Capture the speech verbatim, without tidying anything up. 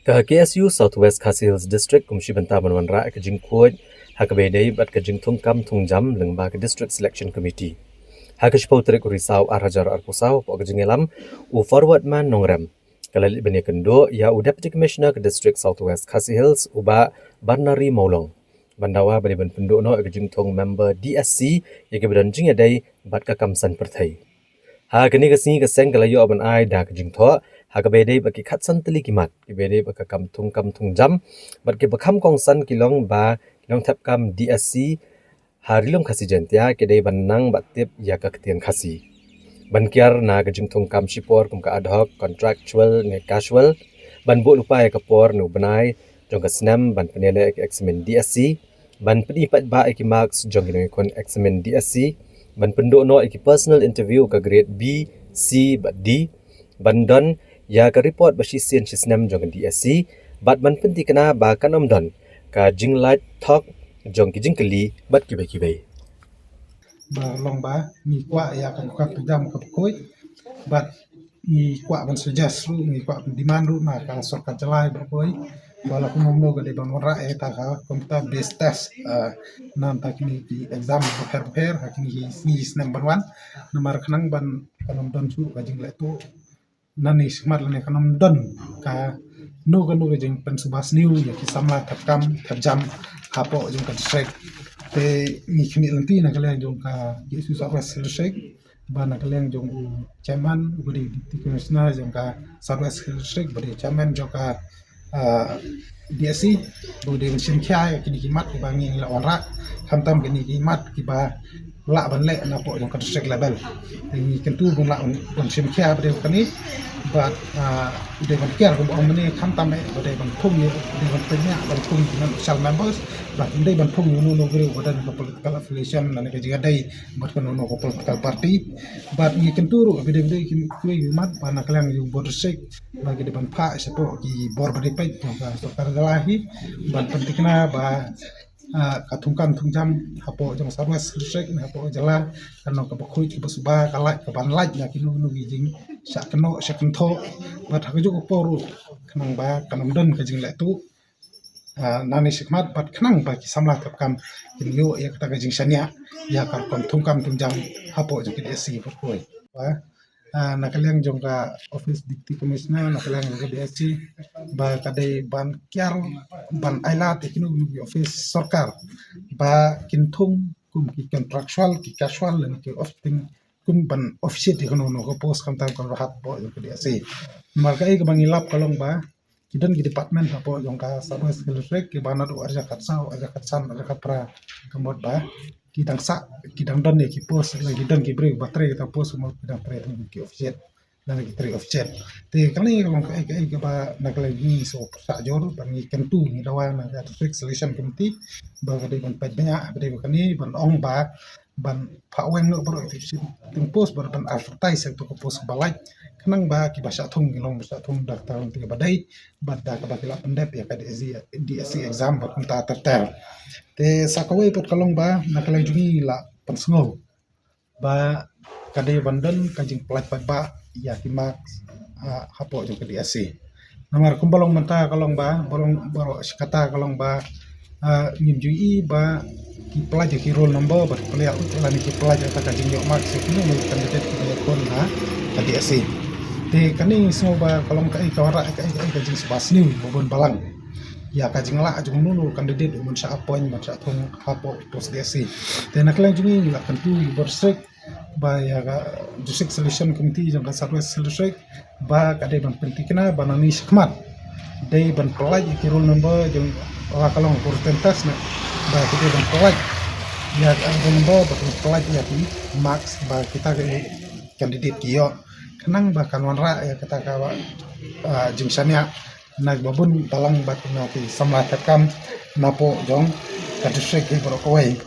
Ka K S U South West Khasi Hills District kum shi bynta ban wanrah ka jingkhuid ha kaba ïadei bad ka jingthungkam thungjam lyngba ka District Selection Committee. Ha ka shiphew tarik u Risaw ar hajar arphew saw, hapoh ka jingïalam, u Forwardman Nongrem, ka la leit ban ïakynduh ïa u Deputy Commissioner ka District South West Khasi Hills, u Bah Barnari Mawlong, ban dawa ba dei ban pynduh noh ïa ka jingthung member D S C ïa kaba don jingïadei bad ka kam san pyrthei. Ha kane ka sngi ka seng ka la ïoh ban ai da ka jingthoh ha kaba ïadei bad ki khatsan tylli ki mat kiba ïadei bad ka kam thungkam thungjam, bad kiba kham kongsan ki long ba ki nongthep kam D S C ha Ri Lum Khasi Jaiñtia ki dei ban nang bad tip ïa ka ktien Khasi. Ban kiar na ka jingthungkam shipor kum ka ad hoc, contractual ne casual. Ban buh lypa ïa ka por ne u bnai jong ka snem ban pynïaleh ïa ka eksamin D S C. Ban pyni paidbah ïa ki marks jong ki nongïakhun eksamin D S C. Ban pynduh noh ïa ki personal interview ka grade B, C bad D. Ban don ïa ka report ba shisien shisnem jong ka D S C, bad ban pynthikna ba kan ym don ka jinglait thok jong ki jingkylli bad kiwei kiwei. Ba long ba ngi kwah ïa ka, ka jam ka bakhuid, bad ngi kwah ban suggest ruh, ngi kwah ban demand ruh na ka sorkar jylla baroh kawei ba la kumno kumno ka dei ban wanrah ïa ka, ka kumta base test, ah, na bynta kine ki exam bapher bapher ha kine ki sngi snem ban wan, namar khnang ban kan ym don shuh ka jingleh tuh nangne shakhmat lane kan ym don kano kano ka jingpynsuba sniew ïa ki samla thep kam thep jam hapoh jong ka district. Te ngi khmih lynti na ka liang jong ka K S U South West District, ba na ka liang jong u chairman uba dei Deputy Commissioner jong ka South West District, ba dei chairman jong ka, ah, D S C, ba dei ban shim khia ïa kine ki mat kiba ngi la wanrah, khamtam kine ki mat kiba lah ban leh napoh jong ka district level. Te ngi kyntu ban lah ban shim khia ba dei kane, bad, ah, ba dei ban kiar kumba ong mynne, khamtam eh ba dei ban thung ïa, ba dei ban pynïaid ban thung ïa ki non-official members, bad ym dei ban thung ïa uno uno u briew uba don ka political affiliation lane ka jingïadei bad kano kano ka political party. Bad ngi kyntu ruh ba dei, ba dei ki, ki mat ba na ka liang jong u bor district ba ki dei ban phah shapoh ki bor ba dei peit jong ka sorkar jylla hi ban pynthikna ba, ah, ka thungkam thungjam hapoh jong South West District ne hapoh jylla kan long kaba khuid kaba suba, ka lait, ka ban lait na kino kino ki jingshah kynnoh shah kynthoh. Bad ha kajuh ka por ruh khnang ba kan ym don ka jingleh tuh, ah, nangne shakhmat, bad khnang ba ki samla thep kam kin ïoh ïa kata ka jingshaniah ïa ka rukom thungkam thungjam hapoh jong ka D S C baroh kawei. Ba, ah, na ka liang jong ka office Deputy Commissioner, na ka liang jong ka D S C, ba ka dei ban kiar, ban ailad ïa kino kino ki office sorkar ba kin thung kum ki contractual, ki casual lane ki off thing, kum ban officiate ïa kano kano ka post khamtam ka rhat hapoh jong ka D S C. Namar kaei kaba ngi lap ka long ba ki don ki department hapoh jong ka South West District kiba naduh ar hajar khatsaw, ar hajar khatsan, ar hajar khatphra ka mut ba ki dang sah, ki dang don ïa ki post, lane ki don ki briew ba trei kita post, ka mut ki dang trei tang ki officiate lane ki trei officiate. Te kane ka long kaei kaei kaba na ka liang ngi sngewsih jur, ba ngi kyntu, ngi dawa na ka District Selection Committee ba ka dei ban peit bniah ba dei ba kane, ban ong ba ban phah weng noh baroh ki shim ting post, bad ban advertise ïa kito ki post ba lait, khnang ba kiba shah thung kin long ba shah thung da ka lynti kaba dei bad da kaba ki lah pyndep ïa ka D S C, D S C exam bad kumta ter ter. Te sa kawei pat ka long ba na ka liang jong ngi la pynsngew ba ka dei ban don ka jingpyllait paidbah ïa ki marks, ah, hapoh jong ka D S C. Namar kumba long mynta ka long ba, ba long, ba long shi katta ka long ba, ah, ngim ju ïohi ba ki pyllait ïa ki roll number bad ki pyllait, lane ki pyllait ïa ka jingïoh marks ïa kino kino ki candidate kiba ïakhun na ka D S C. Te kane ngi sngew ba ka long kaei, ka wanrah kaei, kaei ka jingsuba sniew ba bun balang ïa ka jinglah jong uno uno u candidate uban shah appoint, ban shah thung hapoh post D S C. Te na ka liang jong ngi ngi la kyntu ïa u bor district ba ïa ka District Selection Committee jong ka South West District ba ka dei ban pynthikna ba nangne shakhmat dei ban pyllait ïa ki roll number jong, la ka long ka written test ne, ba ka dei ban pyllait ïa ka roll number, ba kan pyllait ïa ki marks ba kita ki candidate ki ïoh, khnang ba kan wanrah ïa kata ka, ah, jingshaniah na kiba bun balang bad na ki samla thep kam napoh jong ka district hi baroh kawei.